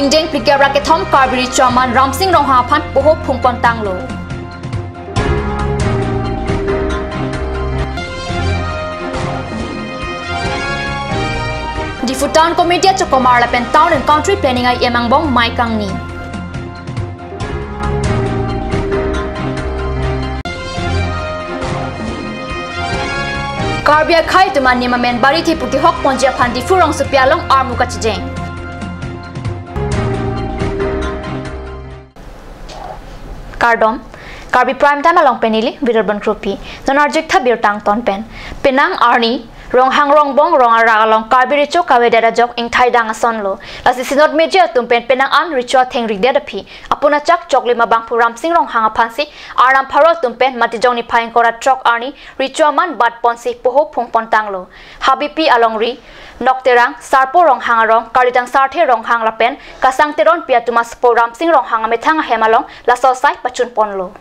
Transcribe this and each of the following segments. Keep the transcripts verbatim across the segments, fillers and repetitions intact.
Ingdeng phlikep ra kethom Karbi Recho Aman Ramsing Ronghang aphan poho phungpon tanglo. Diphu Town Committee achokomar lapen Town and Country Planning I E M angbong mei kangni. Karbi akhei atum anim amen bari thepu kehok ponji aphan Diphu rongsopi along armu kachijeng. Kardom, Karbi Prime Time along pen neli Widerban Kropi. Non arjutha birta angton pen. Penang arni Ronghang Rongbong rong arak along Karbi Recho kavedet ajok ingthai dang asonlo. Lasi Synod meji atum pen penang an Recho athengri det aphi apun achak choklim abangphu Ramsing Ronghang aphansi Arnam pharo atum pen Matijong niphai ingkoi ra throk arni Recho Aman bat ponsi poho phungpon tanglo. Habipi alongri, Nokterang, Sarpo Ronghang arong, Karlidang Sarthe Ronghang lapen Kasang Teronpi atum asopo Ramsing Ronghang amethang ahem along laso asai pachun ponlo.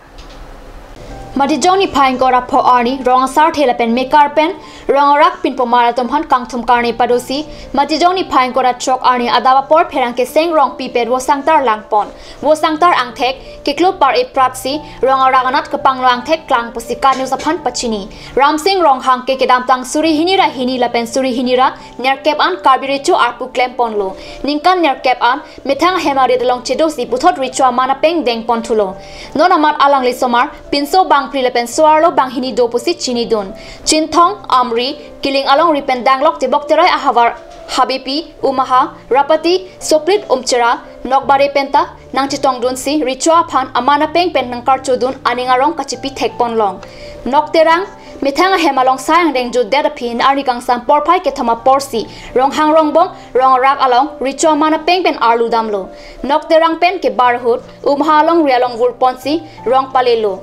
Matijong niphai ingkoi ra pho arni rong asarthe lapen mekar pen rong arak pinpomar atum aphan kangthum karne padosi, Matijong niphai ingkoi ra throk arni adap apor pherangke Seng Rongpi pen vosangtar langpon. Vosangtar angthek keklo par-e pratsi rong arak anat kepanglo angthek klang pusi KAT News aphan pachini. Ramsing Ronghang ke kedamtang suri hini ra hini lapen suri hini ra nerkep an Karbi Recho arpu klemponlo. Ningkan nerkep an methang ahem arit along chedosi puthot Recho Aman apeng dengponthulo. Non amat alangli somar pinso bangphli lapen so-arlo banghini do pusi chinidun. Chinthong, Amri, Kiling alongri pen danglok Tebok Terai ahavar Habipi, Umaha, Rapati, Soplit, Umchera, Nokbare penta nangchetongdunsi Recho aphan Aman apeng pen nangkarchodun aning arong kachepi thekponlong. Nokterang methang ahem along sai angdeng jutdet aphi arni kangsam porphai kethom aporsi Ronghang Rongbong rong arak along Recho Aman apeng pen arlu damlo. Nokterang pen kebar ahut Umaha alongri along vurponsi rong palelo.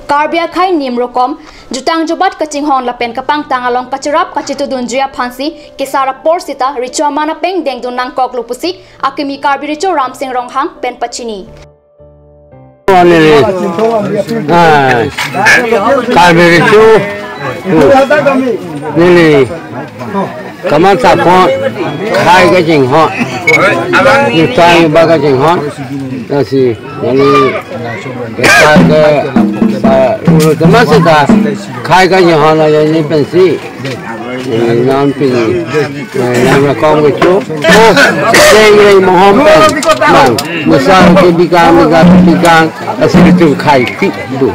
Karbi akhei nim rokom jutang jubat kachinghon lapen kapangtang along kacherap kachetudunji aphansi kesar apor sita Recho Aman apeng dengdun nangkoklo pusi akimi Karbi Recho Ramsing Ronghang pen pachini. Neli, ah, Karbi Recho, neli kamatha apot khei kachinghon, jutang jubat kachinghon, lasi neli kesa ke, sa, ulu tema sita khei kachinghon ajoine pensi, eh, non pini, eh, nang rakong kecho, oh, seng rei mohom pen, nang, misal ke bikang, bikang, bikang, lasi itum khei pi do.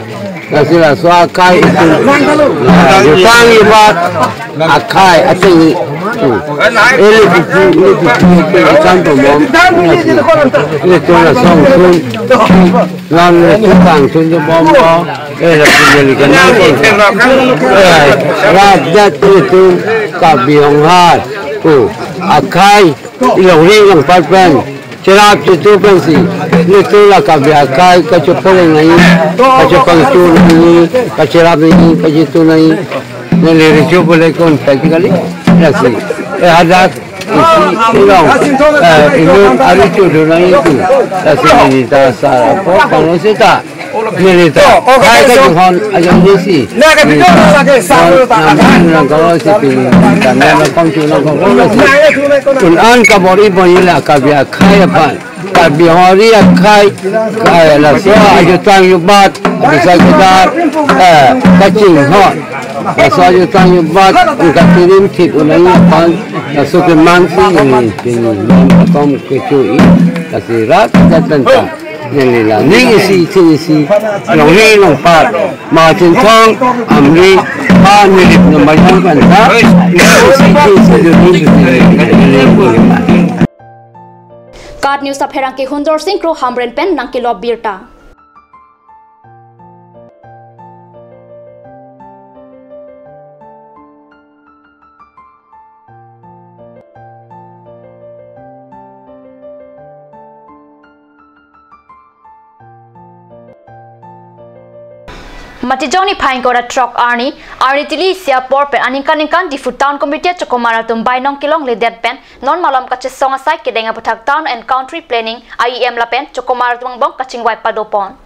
Lasi laso akhei itum, ah, jutang jubat akhei ateng, hmm. Ele pipi, ele pipi, ele pipi, kan to mom, lasi, ele to la song sun. Nang le tukang sun do bom lo. Eh, la punya li kan nang ko. Eh, rat dat itu Karbi Ronghang. Oh, akhei ilongri longpat pen cherap chetu pensi. Itu la Karbi akhei kachepoleng nai, kachepangchu nai, kacherap nai, kachetu nai. Neli Recho boleh kon practically. Lasi. Eh, hadak isi ilong, eh, inut ari chodun nang itu. Lasi neli ta sa apot panglo sita. Neli ta khei kachinghon ajoine si. Neli ta nang kalo si pini ta nang kongchu nang konglo si. Un-an kabor-i pon ila Karbi akhei aphan. Karbi hori akhei, eh, laso ajutang jubat, bisa kita, eh, kachinghon. Laso ajutang jubat, kita kirim thip unai aphan, laso kemansi ini, ini, akom kecho-i, lasi rat jat penta. Neli la, ning isi, isi, isi, longri longpat, ma Chinthong, Amri, pa nirip namayang penta, ning isi, isi, isi, isi, isi, isi, isi. KAT News apherangke Hundorsing Kro Hamren pen nangkelop birta. Matijong niphai ingkoi ra throk arni, arni tili isi apor pen aningkan ningkan Diphu Town Committee achokomar atum bainong kelongledet pen non malom kachesong asai kedeng aputhak Town and Country Planning, I E M lapen chokomar atum angbong kachingvai padopon.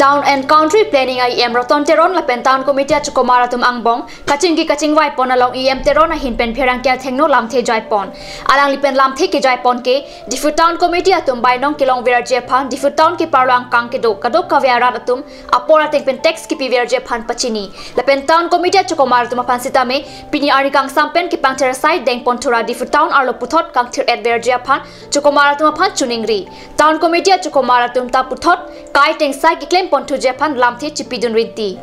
Town and Country Planning a EM Roton Teron lapen Town Committee achokomar atum angbong kachingki kachingvai pon along EM Teron ahin pen pherangke athengno lamthe jai pon. Alangli pen lamthe kejai pon ke Diphu Town Committee atum bainong kelongverji aphan Diphu Town keparlo angkang kedo kadokave arat atum apor ateng pen tax kepiverji aphan pachini. Lapen Town Committee achokomar atum aphan sitame pini arni kangsam pen kepangthir asai dengpon thura Diphu Town arlo puthot kangthir-etverji aphan chokomar atum aphan choningri. Town Committee achokomar atum ta puthot kai tengsai keklem pon thuji aphan lamthe chipidun rinti.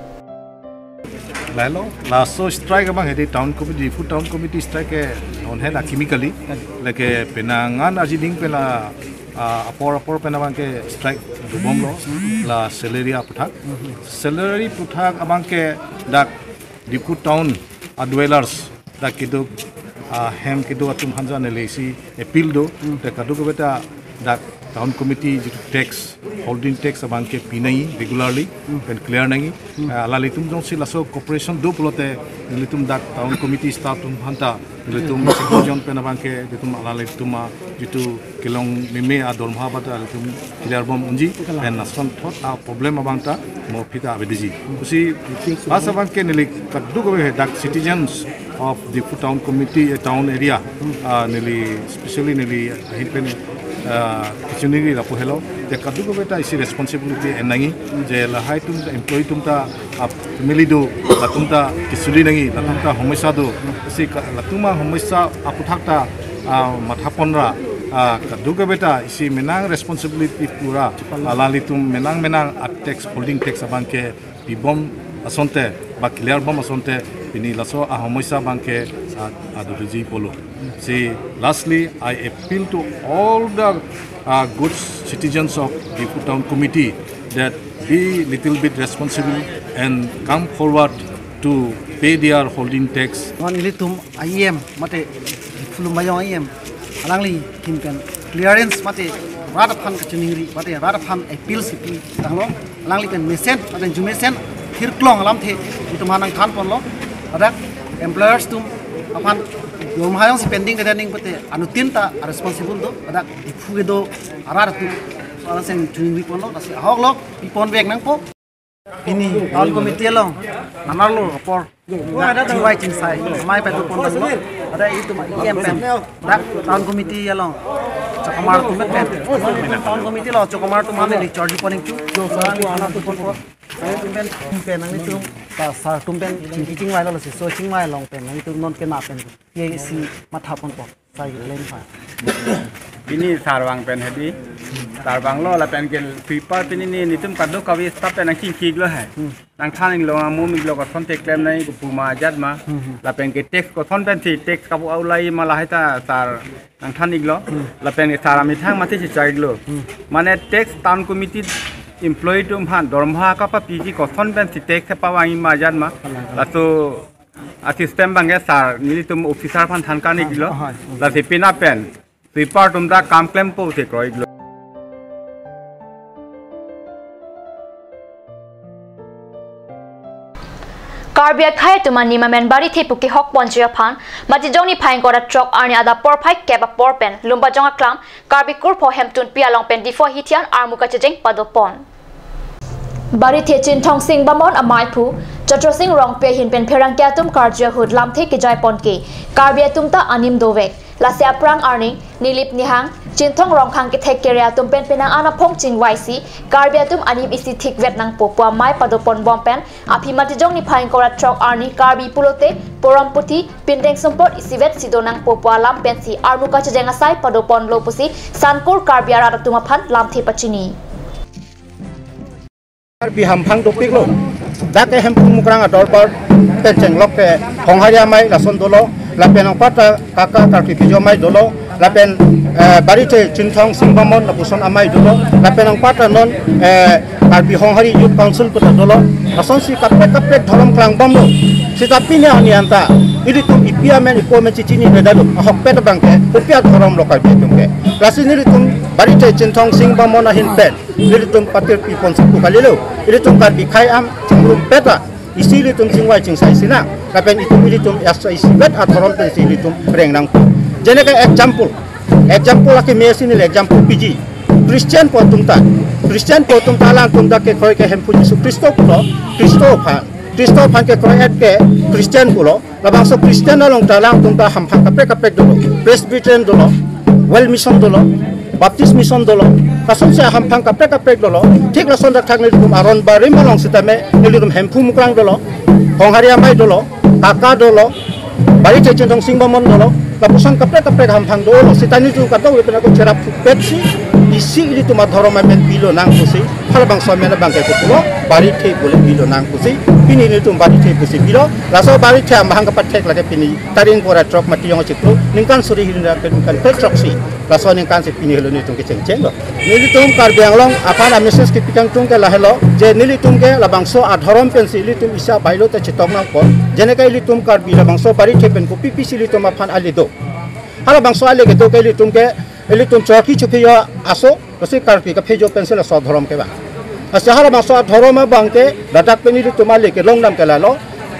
Lalo, laso strike abang hedi Town Committee, Diphu Town Committee strike ke non heda kimi kali. Lake penang an arjiding pen la, ah, apor apor pen abang ke strike dobomlo, la salary aputhak. Salary puthak abang ke dak Diphu Town a dwellers dak kedo, ah, hem kedo atum aphan ja neli isi appeal do. Te kadokave ta dak Town Committee jitu tax, holding tax abang ke pinangji regularly, pen clear nangji. Ah, alanglitum jongsi laso cooperation do pulote nelitum dak Town Committee staff atum aphan ta nelitum supervision pen abang ke nelitum alanglitum a jitu kelong meme a dormoha abang ta nelitum clear bom unji, pen lason thot a problem abang ta mo aphi ta avedetji. Pusi, asa abang ke neli kadokave dak citizens of Diphu Town Committee, eh, town area, ah, neli, especially neli ahin pen, ah, kachoningri lapu helo, je kadokave ta isi responsibility en nangji, je lahai atum employee atum ta, ah, family do, latum ta kacholi nangji, latum ta homosya do, isi ka-, latum a homosya aputhak ta, ah, matha ponra, ah, kadokave ta isi menang responsibility pura, alanglitum menang menang a tax, holding tax abang ke pibom asonte, ba clear bom asonte, pini laso a homosya abang ke, ah, adurji polo. Si lastly, I appeal to all the, uh, good citizens of Diphu Town Committee that be little bit responsible and come forward to pay their holding tax. Non ilitum a EM mate Diphu Lumbajong a EM alangli ahin pen clearance mate rat aphan kachoningri mate rat aphan appeal si pitanglo. Alangli pen mesen mate arjumesen thirklong alamthe itum aphan nangthan ponlo. Ladak employers atum aphan dormoha jongsi pending kedo nangji pulote anuttin ta responsible do. Ladak Diphu kedo arat atum alang seng choningri ponlo, lasi ahok lo pi ponvek nangpo. Pini Town Committee along nanarlo apor dak chingvai chingsai amei pado pon nanglo. Ladak itum EM pen dak Town Committee along chokomar atum pen, Town Committee along chokomar atum aphan neli charge pon nangji. Alangli aphan nangthan ponpo. Atum pen, pen nanglitum ta sir atum pen chingki chingvai lo, lasi laso chingvai along pen nanglitum non kena pen pi isi matha ponpo. Sai leng pha. Pini sir vang pen hedi. Sir vanglo lapen ke sweeper pini ne nelitum kadokave staff pen nangchingkiklo he. Hmm. Nangthan-iklo, amu miklo, kosonte klem nangji, kopu ma ajat ma. Hmm, hmm. Lapen ke tax koson pensi tax kapu aulai ma lahai ta sir nangthan-iklo. Hmm. Lapen ke sir amethang mati si chai-iklo. Hmm. Mane tax Town Committee employee atum aphan dormoha kapapiji koson pensi tax kepavangji ma ajat ma. Kalang, kalang. Laso a system abang ke sir nelitum officer aphan than kan-iklo. Ah, ah, ah. Lasi pini pen sweeper atum ta kam klempo si kroi-iklo. Karbi akhei atum anim amen barithe pu kehok ponji aphan Matijong niphai ingkoi ra throk arni adap porphai kep apor pen Lumbajong aklam Karbi Kurpho Hemtunpi along pen Diphu Hithian armu kachejeng pado pon. Barithe Chinthong Sing Bamon amaiphu Chatra Sing Rongpi ahin pen pherangke atum karju ahut lamthe kejai pon ke Karbi atum ta anim dovek. Lasi aphrang arni Nilip Nihang, Chinthong Rongkhang kethek kere atum pen penang an aphong chingvaisi Karbi atum anim isi thikvet nangpo pu amei pado pon bom pen aphi Matijong niphai ingkoi ra throk arni Karbi pulote porom puthi pindeng sumpot isivet si do nangpo pu alam pensi armu kachejeng asai pado ponlo pusi Sankur Karbi arat atum aphan lamthe pachini. Karbi hamphang dopiklo. Dak ke Hemphu Mukrang adorbar pen chenglok ke Honghari amei lason dolo, lapen anparta Kaka Karki Pijo amei dolo, lapen, eh, Barithe Chinthong Sing Bamon lapuson amei dolo, lapen anparta non, eh, Karbi Honghari Youth Council puta dolo, lasonsi kaprek kaprek dhorom klangbomlo. Seta pini arni anta ilitum ipi amen ipo amen chichinine dado, ahokpet abang ke kopi adhorom lo Karbi atum ke. Lasi nelitum Barithe Chinthong Sing Bamon ahin pen nelitum patir pi ponsi pu kalilo. Ilitum Karbi akhei am chingrum peta. Isi ilitum chingvai chingsai sinang. Lapen itum ilitum yasa isivet adhorom pensi ilitum reng nangpo. Jeneke example. Example lake mesi neli example piji. Christian pu atum ta, Christian pu atum ta alangtum ta kekroi ke Hemphu Jisu Khristo pulo, Khristo aphan, Khristo aphan kekroi-et ke Christian pulo. Labangso Christian along ta alangtum ta hamphang kaprek kaprek dolo, Presbyterian dolo, World Mission dolo, Baptist Mission dolo, lasonsi hamphang kaprek kaprek dolo. Thik lason dak thak nelitum aron barim along sitame nelitum Hemphu Mukrang dolo, Honghari Amei dolo, Kaka dolo, Barithe Chinthong Sing Barman dolo, lapuson kaprek kaprek hamphang dolo. Sita nelitum kadokave pen ako cherap pet si, isi ilitum adhorom amen pilo nang pusi, halabangso amen abang ke kopulo, Barithe pule pilo nang pusi, pini nelitum Barithe pusi pilo, laso Barithe amahang kapathek lake pini tarik ingkoi ra throk Matiyong achiklo, ningkan suri hini ra ningkan kre throksi, laso aningkan si pini helo nelitum kechengcheng lo. Nelitum Karbi Anglong aphan a-message kepi kangtung ke lahelo, je nelitum ke labangso adhorom pensi ilitum isi abailo ta chetok nangkok, jeneke ilitum Karbi labangso Barithe pen kopi pisi ilitum aphan ale do. Halabangso ale kedo ke ilitum ke, ilitum chowki chophi yo aso, lasi Karbi kaphejo pensi laso adhorom ke bang. Lasi halabangso adhorom abang ke, ladak pen ilitum ale kelong dam ke lalo,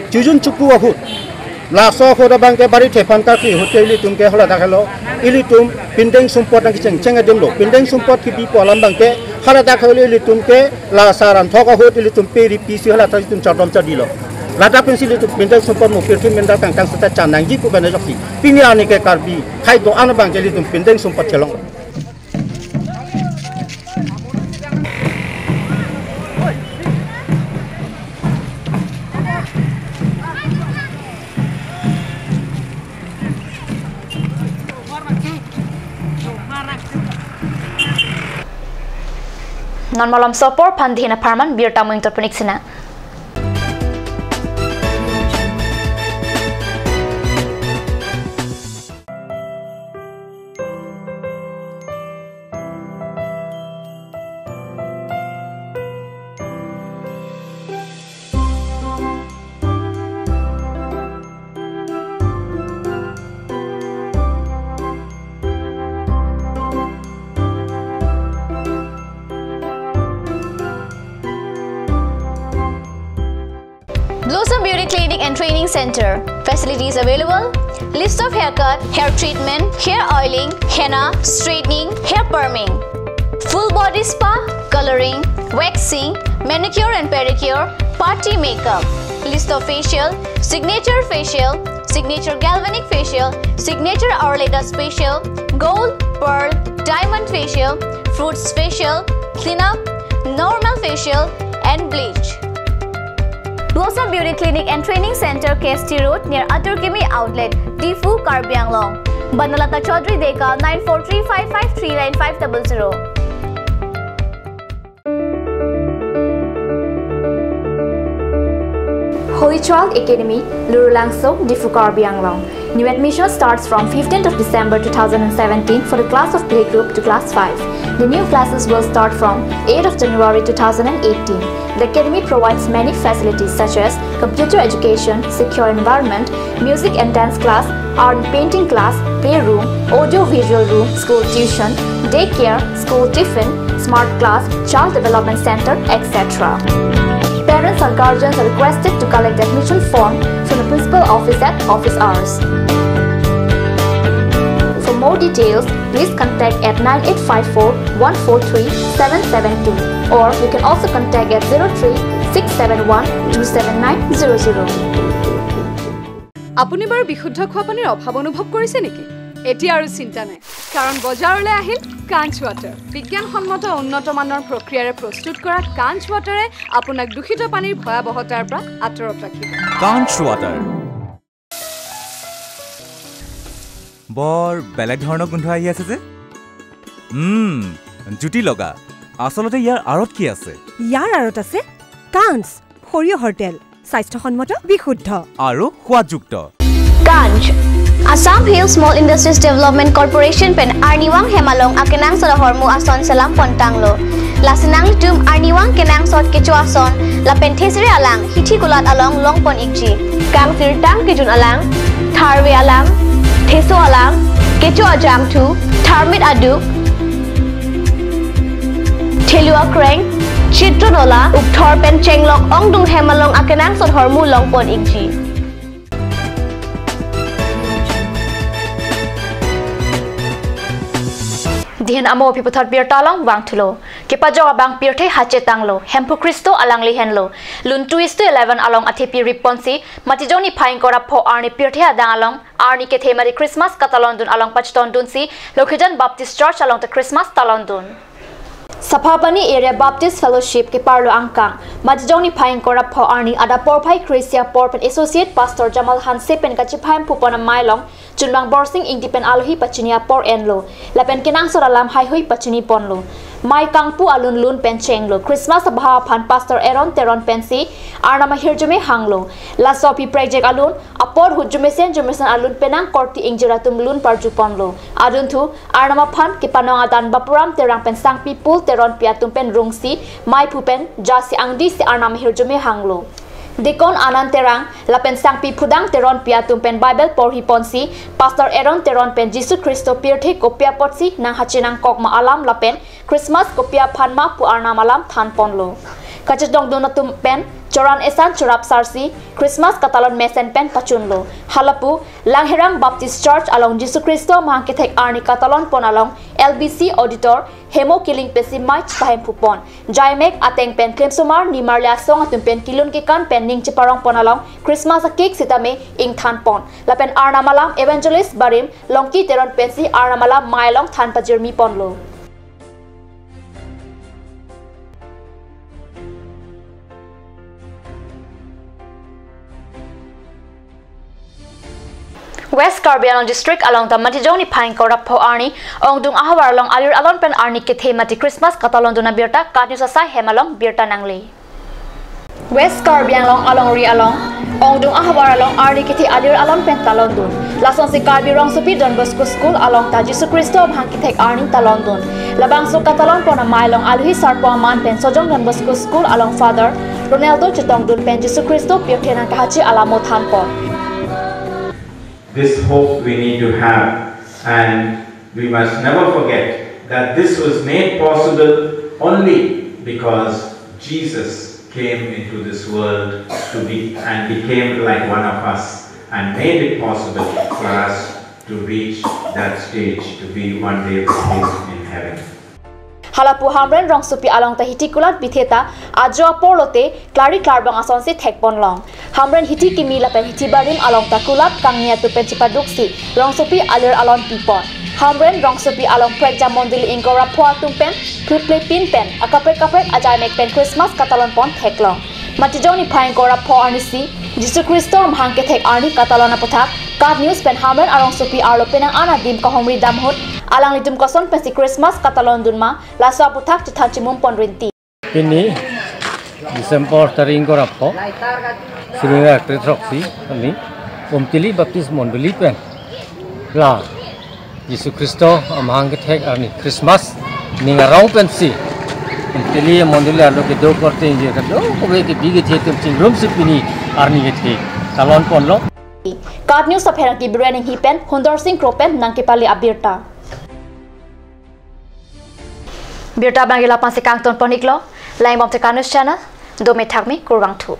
chojun chopu ahut. Laso ahut abang ke Barithe aphan Karbi ahut ke ilitum ke haladak helo, ilitum pindeng sumpot nangkechengcheng adim lo. Pindeng sumpot kebipo alam abang ke, haladak helo ilitum ke, la saran thok ahut ilitum peri pisi haladak ilitum chardom chardi lo. Ladak pensi ilitum pindeng sumpot mo pirthe minda kangkang seta chan nangji pu bana joksi. Pini arni ke Karbi khai do-an abang ke ilitum pindeng sumpot chelong. Non malom so apor aphan dina apharman birta mo ingtotpon-ik sinang. Blossom Beauty Clinic and Training Center. Facilities available: list of haircut, hair treatment, hair oiling, henna, straightening, hair perming, full body spa, coloring, waxing, manicure and pedicure, party makeup, list of facial, signature facial, signature galvanic facial, signature hourly dust facial, gold, pearl, diamond facial, fruits facial, cleanup, normal facial, and bleach. Blossom Beauty Clinic and Training Center, K S T Road, near Atur Kimi Outlet, Diphu, Karbi Anglong. Banalata Chaudhary Deka, nine four three five five three nine five double zero. Holy Child Academy, Lurulangso, Diphu, Karbi Anglong. New admission starts from fifteenth of December two thousand and seventeen for the class of playgroup to class five. The new classes will start from eighth of January two thousand and eighteen. The academy provides many facilities such as computer education, secure environment, music and dance class, art and painting class, playroom, audio visual room, school tuition, daycare, school tiffin, smart class, child development center, et cetera. Parents or guardians are requested to collect admission form from the principal office at office hours. For more details, please contact at nine eight five four one four three seven seven two, or you can also contact at zero three six seven one two seven nine zero zero. আপুনি বাৰু বিশুদ্ধ খোৱা পানীৰ অভাৱ অনুভৱ কৰিছে নেকি? এতিয়া আৰু চিন্তা নাই, কাৰণ বজাৰলৈ আহিল কাঞ্চ ৱাটাৰ। বিজ্ঞানসন্মত উন্নত মানৰ প্ৰক্ৰিয়াৰে প্ৰস্তুত কৰা কাঞ্চ ৱাটাৰে আপোনাক দূষিত পানীৰ ভয়াৱহতাৰ পৰা আঁতৰত ৰাখিব। কাঞ্চ ৱাটাৰ। বৰ বেলেগ ধৰণৰ গোন্ধ আহি আছে যে। উম, জুতি লগা। আচলতে ইয়াৰ আঁৰত কি আছে? ইয়াৰ আঁৰত আছে কাঞ্চ সৰিয়হৰ তেল, স্বাস্থ্যসন্মত, বিশুদ্ধ আৰু সোৱাদযুক্ত। Ganj. Assam Hill Small Industries Development Corporation pen Arnivang Hemalong akenangsot ahormu ason selam pontanglo. Lasi nanglitum Arnivang kenangsot kecho ason lapen thesere alang hithi kulat along longpon-ikji. Kangsirtang kejun alang, tharve alang, theso alang, kecho ajangthu, tharmit aduk, thelu akreng, chitro nola, ukthor pen chenglok ongdung Hemalong akenangsot ahormu longpon-ikji. Amo aphi puthot birta along vangthulo. Kepajok abang pirthe hachetanglo, Hemphu Khristo alangli henlo. Lun two is to eleven along athepi rip ponsi, Matijong niphai ingkoi ra pho arni pirthe adang along arni kethe mate Christmas katalondun along pachetondunsi, Lokhijan Baptist Church along ta Christmas talondun. Saphapani Area Baptist Fellowship keparlo angkang, Matijong niphai ingkoi ra pho arni adap porphai Christian apor pen Associate Pastor Jamal Hanse pen kachephai Hemphu pon amei along, Chunbang Borsing Ingti pen alohi pachini apor enlo. Lapen kenangsot alam heihui pachini ponlo. Mei kangpu alun lun pen chenglo. Christmas abahap aphan Pastor Aaron Teron pensi Arnam ahirjume hanglo. Laso aphi prekjak alun apor ahut jumesen jumesen alun penang korte ingjir atum lun parju ponlo. Adunthu Arnam aphan kepanong adan Bapuram Terang pen Sangpi Pul Teronpi atum pen rungsi, meiphu pen jasi angdisi Arnam ahirjume hanglo. Deacon Anand Terang lapen Sangpi Phudang Teronpi atum pen Bible porhi ponsi, Pastor Aaron Teron pen Jisu Khristo pirthe kopi apotsi nang hache nangkok ma alam lapen Christmas kopi aphan ma pu Arnam alam than ponlo. Kachetongdun atum pen choran esan chorap sarsi Christmas katalon mesen pen pachunlo. Halapu Langherang Baptist Church along Jisu Khristo amahang kethek arni katalon pon along L B C Auditor Hemo Killing pensi mei chepa Hemphu pon. Jaimek ateng pen klemsomar nimarli asong atum pen kelun kekan pen ning cheparong pon along Christmas a-cake sitame ingthan pon. Lapen Arnam alam Evangelist Barim Longki Teron pensi Arnam alam mei along than pajirmi ponlo. West Karbi Anglong District along ta Matijong niphai ingkoi ra pho arni ongdung ahavar along alir alon pen arni kethe mate Christmas katalondun abirta KAT News asai hem along birta nangle. West Karbi Anglong alongri along ongdung ahavar along arni kethe alir alon pen talondun. Lasonsi Karbi rongsopi Don Bosco School along ta Jisu Khristo amahang kethek arni talondun. Labangso katalon pon amei along alohi sarpo aman pen Sojong Don Bosco School along Father Ronaldo chetongdun pen Jisu Khristo pirthe nangkahache alamo than pon. This hope we need to have, and we must never forget that this was made possible only because Jesus came into this world to be and became like one of us and made it possible for us to reach that stage to be one day with Him in heaven. Halapu Hamren rongsopi along ta hithi kulat bithe ta ajo apor lote klari klarbang asonsi thek pon long. Hamren hithi kimi lapen hithi barim along ta kulat kangni atum pen chepaduksi rongsopi alir alon pi pon. Hamren rongsopi along prekjam mondoli ingkoi ra pho atum pen phluple pin pen akaprek kaprek ajaimek pen Christmas katalon pon theklong. Matijong niphai ingkoi ra pho arnisi Jisu Khristo amahang kethek arni katalon aputhak KAT News pen Hamren arongsopi arlo penang an adim kahumri dam ahut alanglitum koson pensi Christmas katalondun ma, laso aputhak chethan chimum pon rinti. Pini December tarik ingkoi ra pho, sining ra kre throksi, arni Umtili Baptist Mondoli pen la Jisu Khristo amahang kethek arni Christmas ning arong pensi Umtili mondoli arlo kedo korte ingjir kadokave kebi kethe atum chingrumsi pini arni kethe talon ponlo. KAT News apherangke Biren Inghi pen Hundor Sing Kro pen nangkepale abirta. Birta abang ke lapu-ansi kangton pon iklo, langbom te KAT News channel, dome thakme kurvangthu.